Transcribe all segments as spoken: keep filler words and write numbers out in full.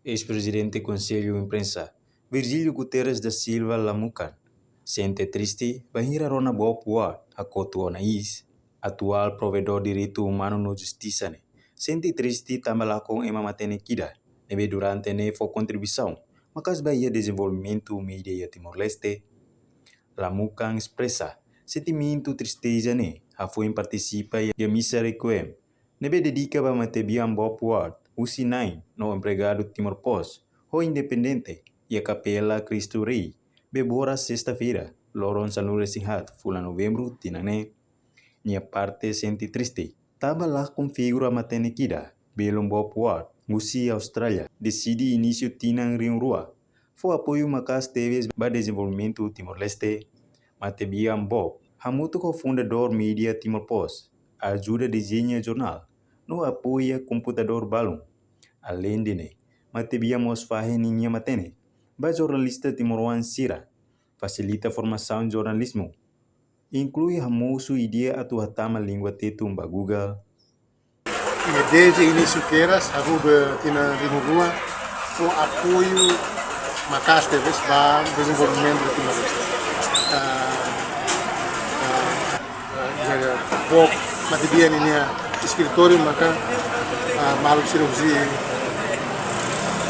Eis-prezidente Konsellu Imprensa, Virgílio Guterres da Silva Lamukan, sente triste bainhira rona Bob Woodward hakotu ona iis, atuál provedór direitu umanu no justisa ne'e sente triste tanba lakon ema matenek ida ne'ebé durante ne'e fó kontribuisaun maka'as ba iha dezenvolvimentu mídia iha Timor-Leste. Lamukan espresa sentimentu tristeza ne'e hafoin partisipa iha misa requiem ne'ebé dedika ba matebian Bob Woodward, husi na'in no empregadu Timor Post ho independente iha Kapela Cristo Rei, Bebora, sesta-feira, loron sanulu-resin-haat fulan Novembru tinan ne'e. Nia parte sente triste tanba lakon figura matenek ida, belun Bob Woodward, husi Austrália, deside inísiu tinan rihun rua fó apoiu maka'as tebes ba dezenvolvimentu Timor-Leste. Matebian Bob, hamutuk ho fundadór mídia Timor Post, ajuda dezeña jornál no apoia komputadór balun. Aleinde ne'e, matebian mós fahe ninia matenek ba jornalista timoroan sira, fasilita formasaun jornalizmu, inklui hamosu ideia atu hatama língua Tetun ba Google. I dezde inísiu kedas, hahú be tinan rihun rua, fó apoiu maka'as tebes ba dezenvolvimentu Timor-Leste. Ah, ah, ah, Bob, matebian ninia eskritóriu maka, ah, maluk sira husi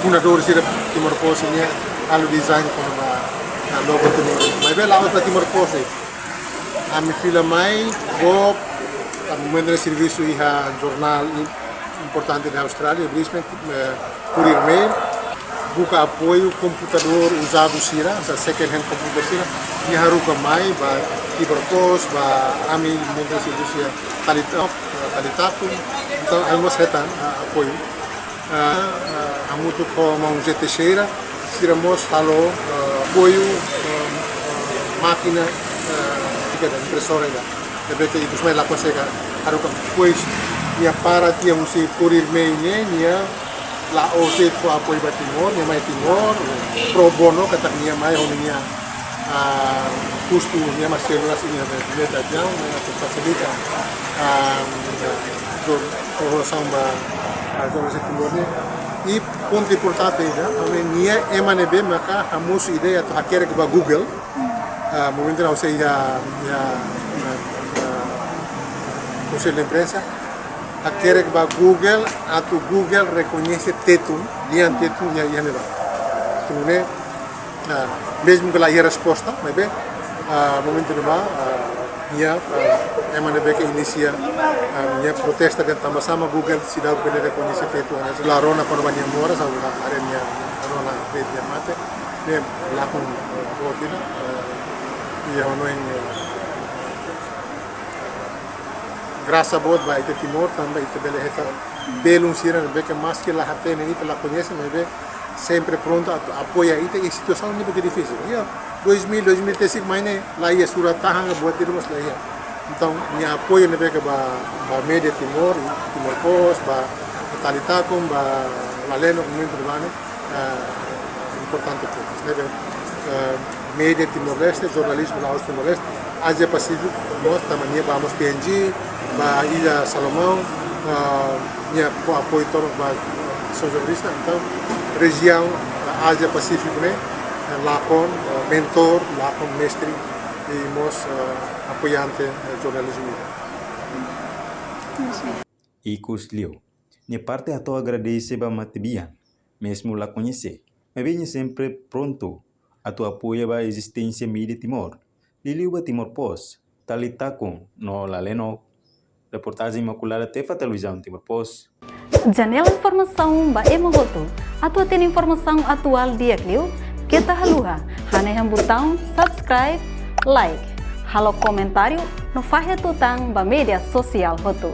fundadór sira Timor Post nian halo design kona-ba, ah, logo Timor. Maibé la'ós ba Timor Post, eh. Ami fila mai, Bob, ah, momentu ne'e servisu iha jornál i-, importante iha Austrália, Brisbane, eh, Courier Mail, buka apoiu komputadór uzadu sira, sa second hand komputadór sira, nia haruka mai ba Timor Post, ba ami momentu ne'e servisu iha Tali Ta-, Tali Takum, entaun ami mós hetan, ah, apoiu. Ah, ah, hamutuk ho maun José Teixeira, sira mós halo, ah, apoiu, ah, ah, mákina, ah, ida, impresora ida. Ne'ebé ke ikus mai la konsege haruka. Depois, nia para tiha husi Courier Mail ne'e, nia la'ós de'it fó apoiu ba Timor, nia mai Timor, pro bono, katak nia mai ho nia, ah, kustu nia mak selula sira-nia, nia ta jauh, nia atu fasilita, ah, do, do samba, ah, do si Timor ne'e. I pontu importante ida, ami nia ema ne'ebé maka hamosu ideia atu hakerek ba Google, ah, momentu ne'e ha'u sei iha, iha, ah, ah, Konsellu Imprensa, hakerek ba Google, atu Google rekoñese Tetun, lian Tetun iha, iha ne'ebá. Entaun ne'e, ah, mezmu ke la iha resposta, maibé, ah, momentu ne'ebá, ah, nia, ah, ema ne'ebé ke inisia, ah, nia protesta dehan tanba sá mak Google seidauk bele rekoñese Tetun, ah, la rona kona-ba nia moras, ah, la rona, nia rona be nia mate, ne'e lakon, ah, boot ida, ah, i ha'u hanoin, eh, grasa boot ba ita Timor, tanba ita bele hetan belun sira ne'ebé ke maski la hatene ita, la koñese, maibé sempre prontu atu apoia ita iha situasaun ne'ebé ke difisil. Iha dois mil, dois mil e cinco mai ne'e, la iha surat tahan, buat ida mós la iha. Entaun, nia apoiu ne'ebé ke ba, ba média Timor, Timor Post, ba Tali Takum, ba Laleno, momentu ne'ebá ne'e, ah, importante pontu. Ne'ebé, ah, média Timor-Leste, jornalizmu la'ós Timor-Leste, Ázia Pasífiku, mós, tanba nia ba mós P N G, ba Ilha Salomão, ah, nia fó apoiu tomak ba, ah, asaun jornalístika, entaun, rejiaun, ah, Ázia Pasífiku ne'e, ah, lakon, ah, mentór, lakon mestre, i mós, ah, apoiante, ah, jornalizmu. Ikus liu, nia parte hato'o agradese ba matebian, mezmu la koñese, maibé nia sempre prontu atu apoia ba ezisténsia média Timor, liuliu ba Timor Post, Tali Takum no Laleno. Reportajen Imaculada Tefa, Televizaun Timor Post. Janela informasaun ba ema hotu. Atu hatene informasaun atuál di'ak liu, keta haluha hanehan butaun subscribe, like, halo komentáriu no fahe tutan ba média sosiál hotu.